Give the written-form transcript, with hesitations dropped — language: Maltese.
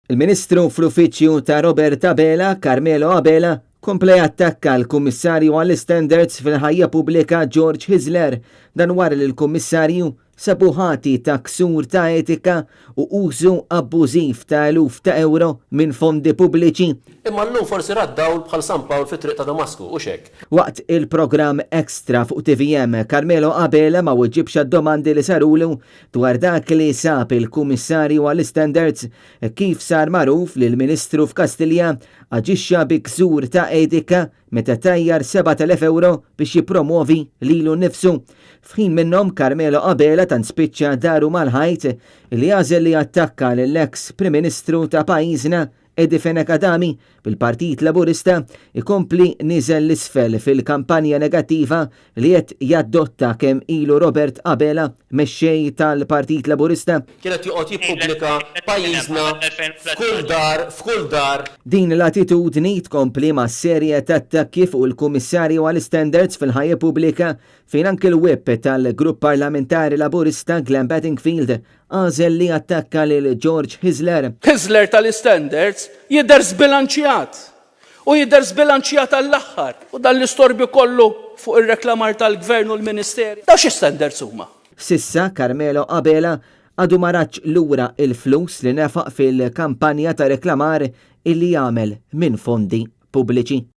Il-Ministru fl-Uffiċċju ta' Robert Abela, Carmelo Abela, kompla jattakka l-Kummissarju għall-Istandards fil-Ħajja Pubblika George Hyzler, dan wara li l-Kummissarju sabu ħati ta' ksur ta' etika u użu abbużiv ta' eluf ta' ewro minn fondi pubbliċi. Imma llum forsi ra d-dawl bħal San Pawl fit-triq ta' Damasku, hux hekk? Waqt il-programm Extra fuq tvm, Carmelo Abela ma weġibx għad-domandi li sarulu dwar dak li sab il-Kummissarju għall-Istandards kif sar magħruf li l-Ministru f'Kastilja aġixxa bi ksur ta' etika meta tajjar 7,000 ewro biex jippromwovi lilu nnifsu. F'ħin minnhom Carmelo Abela tant spiċċa daru mal-ħajt li għażel li jattakka lill-eks Prim Ministru ta' pajjiżna Eddie Fenech Adami, bil-Partit Laburista jkompli nieżel 'l isfel fil-kampanja negattiva li qed jaddotta kemm ilu Robert Abela mexxej tal-Partit Laburista. Kien qed joqgħod jippubblika pajjiżna f'kull dar, f'kull dar. Din l-attitudni tkompli ma' serje ta' attakki fuq il-Kummissarju għall-Istandards fil-Ħajja Pubblika fejn anki l-Whip tal-Grupp Parlamentari Laburista Glenn Bedingfield għażel li jattakka lil George Hyzler. Hyzler tal-Istandards jidher żbilanċjat. U jidher żbilanċjat għall-aħħar. U dan l-istorbju kollu fuq ir-reklamar tal-Gvern u l-Ministeri. Dawn xi standards huma? S'issa Carmelo Abela għadu ma radx lura l-flus li nefaq fil-kampanja ta' reklamar illi għamel minn fondi pubbliċi.